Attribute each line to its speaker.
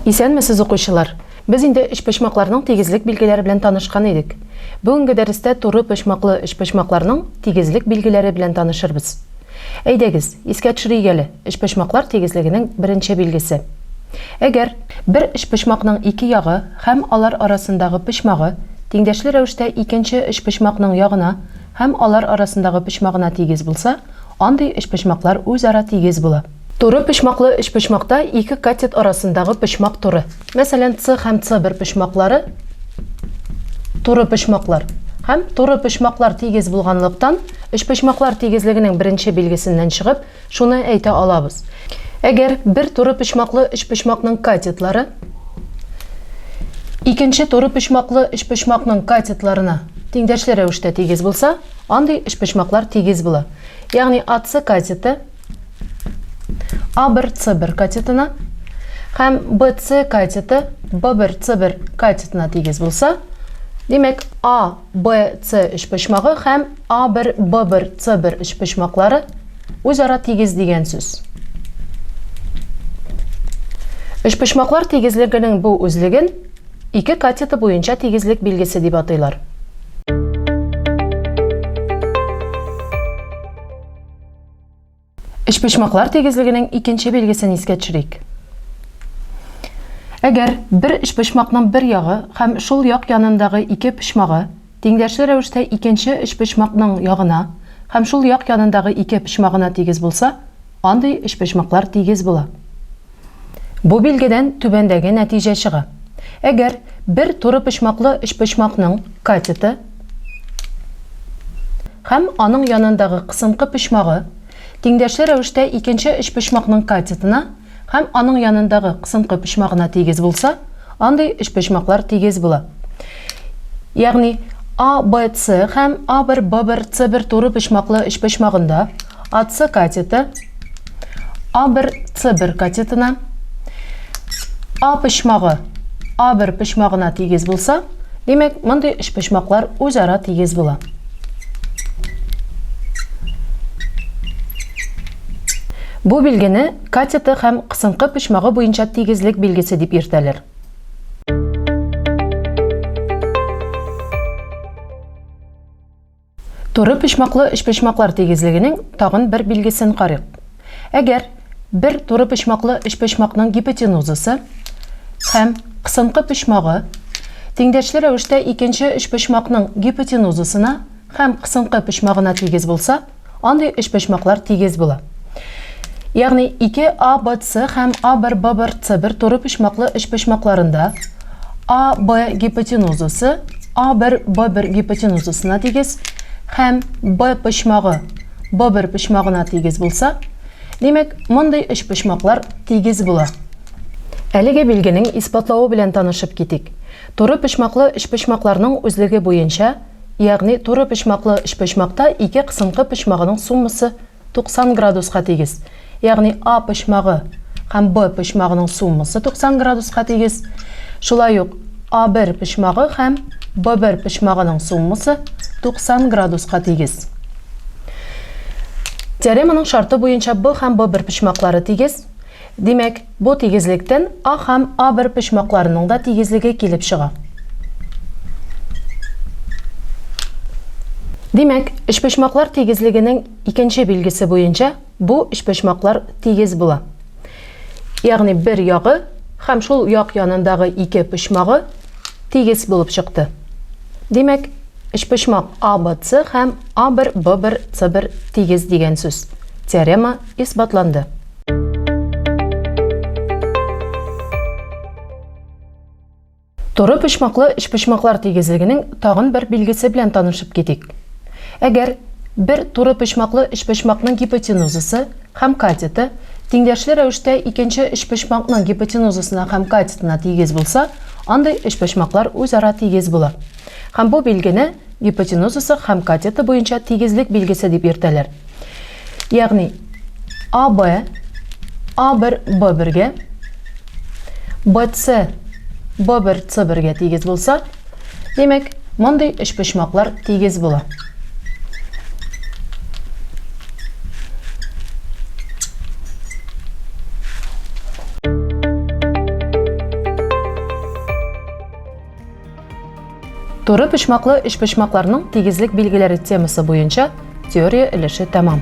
Speaker 1: Исәнмесез, укучылар! Без инде өчпочмакларның тигезлек билгеләре белән танышкан идек. Бүгенге дәрестә туры почмаклы өчпочмакларның тигезлек билгеләре белән танышырбыз. Әйдәгез, искә төшерик әле, өчпочмаклар тигезлегенең беренче билгесе. Әгәр бер өчпочмакның ике ягы һәм алар арасындагы почмагы тиңдәшле рәвештә икенче өчпочмакның ягына һәм алар арасындагы почмагына тигез булса, андый өчпочмаклар үзара тигез була. Туры почмаклы өчпочмакта ике катет арасындагы почмак туры. Мәсәлән, С һәм С бер почмаклары туры почмаклар. Һәм туры почмаклар тигез булганлыктан, өчпочмаклар тигезлегенең беренче билгесеннән чыгып, шуны әйтә алабыз. Әгәр бер туры почмаклы өчпочмакның катетлары икенче туры почмаклы өчпочмакның катетларына тиңдәшле рәвештә тигез булса, андый өчпочмаклар тигез була. Ягъни АС катеты А1 С1 катетына һәм БС катеты Б1 С1 катетына тигез булса, димәк, А, Б, С өчпочмагы һәм А1, Б1, С1 өчпочмаклары үзара тигез дигән сүз. Өчпочмаклар тигезлегенең бу үзлеген ике катеты буенча тигезлек билгесе дип атыйлар. Өчпочмаклар тигезлегенең икенче билгесен искә төшерик. Әгәр бер өчпочмакның бер ягы һәм шул як янындагы ике почмагы тиңдәшле рәвештә икенче өчпочмакның ягына һәм шул як янындагы ике почмагына тигез булса, андый өчпочмаклар тигез була. Бу билгедән түбәндәге нәтиҗә чыга. Әгәр бер турыпочмаклы өчпочмакның катеты һәм аның янындагы кысынкы почмагы тиңдәшле рәвештә икенче өчпочмакның катетына һәм аның янындагы кысынкы почмагына тигез булса, андый өчпочмаклар тигез була. Ягъни АБС һәм А1, Б1, С1 туры почмаклы өчпочмагында АС катеты А1, С1 катетына А почмагы А1 почмагына тигез булса, димәк, мондый өчпочмаклар үзара тигез була. Бу билгене катеты һәм кысынкы почмагы буенча тигезлек билгесе дип йөртәләр. Туры почмаклы өчпочмаклар тигезлегенең тагын бер билгесен карыйк. Әгәр бер туры почмаклы өчпочмакның гипотенузасы һәм кысынкы почмагы тиңдәшле рәвештә икенче өчпочмакның гипотенузасына һәм кысынкы почмагына тигез булса, андый өчпочмаклар тигез була. Ягъни 2ABC һәм A1B1 C1 туры почмаклы өчпочмакларында AB гипотенузасы A1B1 гипотенузасына тигез һәм B почмагы B1 почмагына тигез булса, димәк, мондый өчпочмаклар тигез була. Әлеге билгенең исбатлавы белән танышып китик. Туры почмаклы өчпочмакларның үзлеге буенча Ягъни туры почмаклы өчпочмакта ике кысынкы почмагының суммасы 90 градуска тигез. Ягъни А почмагы һәм Б почмагының суммасы 90 градуска тигез. Шулай ук А1 почмагы һәм Б1 почмагының суммасы 90 градуска тигез. Теореманың шарты буенча Б һәм Б1 почмаклары тигез. Димәк, бу тигезлектән А һәм А1 почмакларының да тигезлеге килеп чыга. Димәк, өчпочмаклар тигезлегенең икенче билгесе буенча бу өчпочмаклар тигез була. Ягъни бер ягы һәм шул як янындагы ике почмагы тигез булып чыкты. Димәк, өчпочмак ABC һәм A1, B1, C1 тигез дигән сүз. Теорема исбатланды. Туры почмаклы өчпочмаклар тигезлегенең тагын бер билгесе белән танышып китик. Әгәр бер туры почмаклы өчпочмакның гипотенузасы һәм катеты тиңдәшле рәвештә икенче өчпочмакның гипотенузасына һәм катетына тигез булса, андый өчпочмаклар үзара тигез була. Һәм бу билгене гипотенузасы һәм катеты буенча тигезлек билгесе дип йөртәләр. Ягъни АБ А1 Б1-гә, БС Б1 С1-гә тигез булса, димәк, мондый өчпочмаклар тигез була. Туры почмаклы өчпочмакларның тигезлек билгеләре темасы буенча теория өлеше тәмам.